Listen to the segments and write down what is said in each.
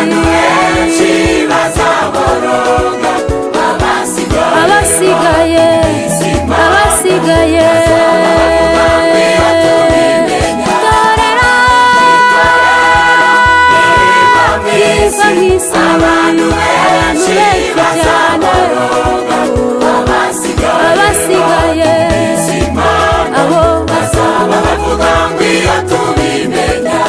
isi. Benshi bazaboroga, abasigaye Abasigaye, abasigaye. Itorero riva mu isi. Abantu benshi Abantu benshi cyane. bazaboroga, abasigaye Abasigaye abo bazaba bavuga ngo iyo tubimenya.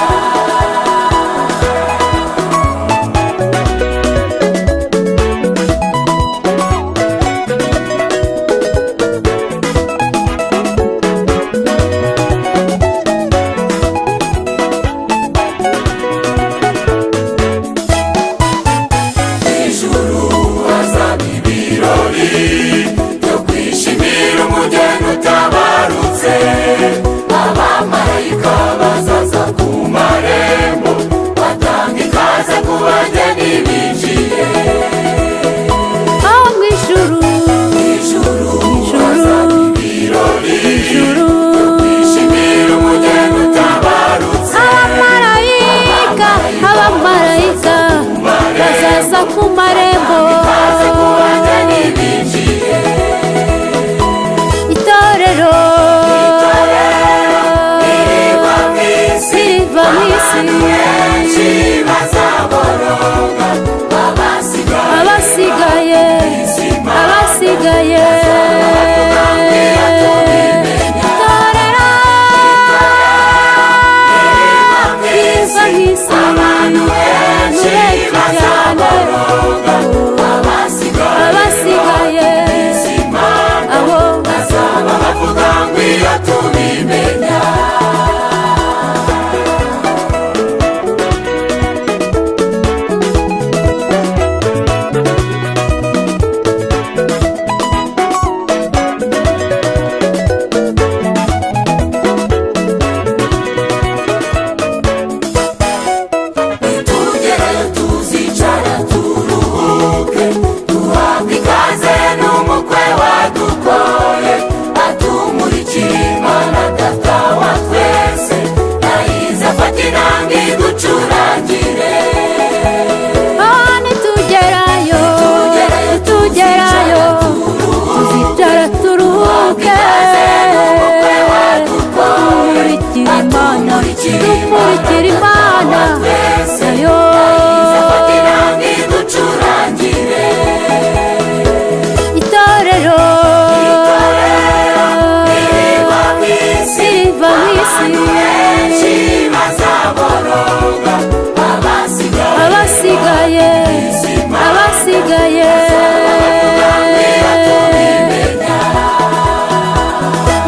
Ijuru hazaba ibirori byo kwishimira umugeni utabarutse. Abamarayika bazaza ku marembo batanga ikaze ku bageni binjiye. Aho mu ijuru, Ijuru ijuru, hazaba ibirori ijuru, kwishimira umugeni utabarutse. Abamarayika, abamarayika bazaza ku marembo. Ikaze ku bageni binjiye. Itorero Riva mu isi. Riva mu isi. Abantu benshi bazaboroga, abasigaye Abasigaye, abasigaye. Itorero riva mu isi. Abantu benshi Benshi cyane. bazaboroga, abasigaye Abasigaye abo bazaba bavuga ngo iyo tubimenya. Nitugerayo tuzicara turuhuke, duhabwe ikaze n'umukwe wadukoye, atumurikira Imana Data wa twese, nayize afata inanga iducurangire. Aho nitugerayo, tugerayo, tuzicara turuhuke, tumurikira Imana, tumurikira Imana nayo. Afata inanga iducurangire. Itorero Riva mu isi. Riva mu isi. Abantu benshi bazaboroga, abasigaye Abasigaye, abasigaye.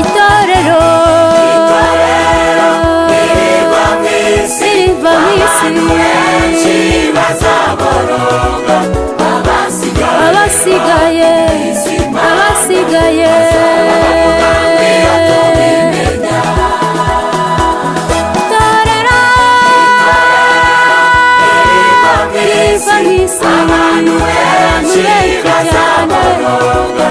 Itorero riva mu isi. Riva mu isi. Abantu benshi bazaboroga, abasigaye Abasigaye, abasigaye. Itorero riva mu isi. Abantu benshi Benshi cyane. bazaboroga.